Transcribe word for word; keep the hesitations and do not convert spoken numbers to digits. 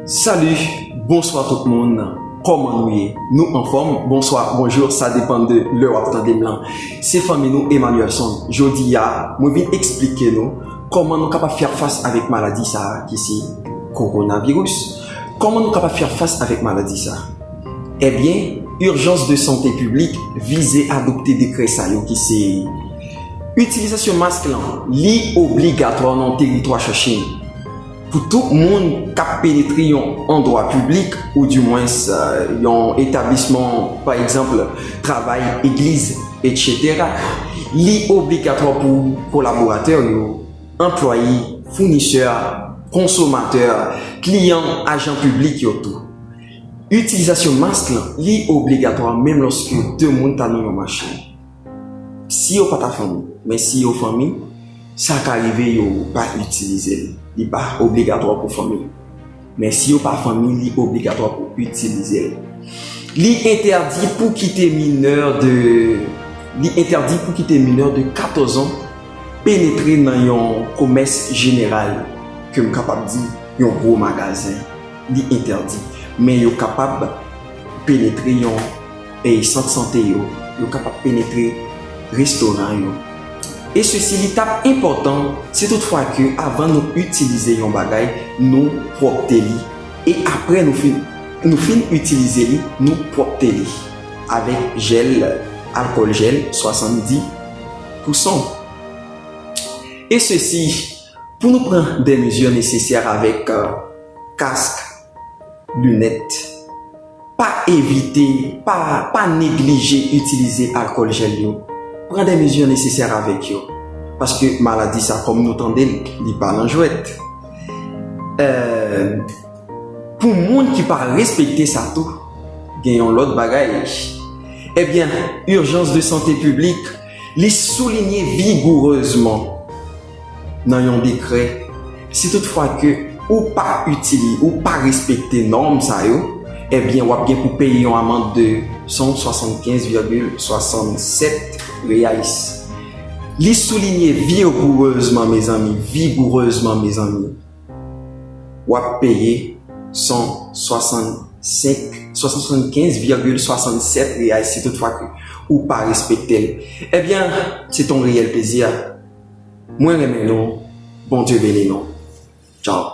Salut, bonswa tout moun. Kòman nou ye? Nou anfòm? Bonswa, bonjou, sa depann de lè w ap tande m lan. Se fanmi nou Emmanuelson. Jodi a, mwen vin eksplike nou kòman nou kapab fè fas avèk maladi sa a ki se kowonaviris. Kòman nou kapab fè fas avèk maladi sa a? Ebyen, Urgence de Santé Publique vize adopte dekrè sa yo ki se itilizasyon mask lan, li obligatwa nan teritwa Chachin. Pou tout moun k ap penetre yon andwa piblik, oudimwens, euh, yon etablisman, pa egzanp, travay, egliz, etsetera, li obligatwa pou kolaboratè yo, anplwaye, founisè, konsomatè, kliyan, ajan piblik yo tou. Itilizasyon mask lan, li obligatwa menm lòske de moun ta nan yon machin. Si yo pa ta fanmi, men si yo fanmi, sa ka rive yo pa itilize l. Li pa obligatwa pou fanmi. Men si yo pa fanmi, li obligatwa pou itilize l. Li entèdi pou kite minè de, li entèdi pou kite minè de katòz an penetre nan yon komès jeneral, ke m kapab di yon gwo magazen. Li entèdi. Men yo kapab penetre yon, e, sant sante yo, yo kapab penetre restoran yo. E sesi, li t ap enpòtan, si toutfwa ke avan nou itilize yon bagay, nou pwòpte li. E apre nou fin, nou fin itilize li, nou pwòpte li avèk jèl, alkòl jèl, swasanndis pousan. E sesi, pou nou pran de mezi nesesè avèk, euh, kask, linèt, pa evite, pa, pa neglije itilize alkòl jèl yo. Pran de mezi nesesè avèk yo. Paske maladi sa, kòm nou tande l, li pa nan jwèt. Euh, pou moun ki pa respekte sa tou, gen yon lòt bagay. Ebyen, Urgence de Santé Publique, li soulinye vigourezman nan yon dekrè, si toutfwa ke ou pa itili-, ou pa respekte nòm sa yo, ebyen, w ap gen pou peye yon amann de san swasannkenz vigil swasannsèt reais. Li soulinye vigourezman, mezanmi, vigourezman, mezanmi, w ap peye san swasannsenk, swasannkenz vigil swasannsèt reais si toutfwa ke ou pa respekte l. Ebyen, se t on reyèl plezi. Mwen renmen nou. Bondye beni nou. Tchaw.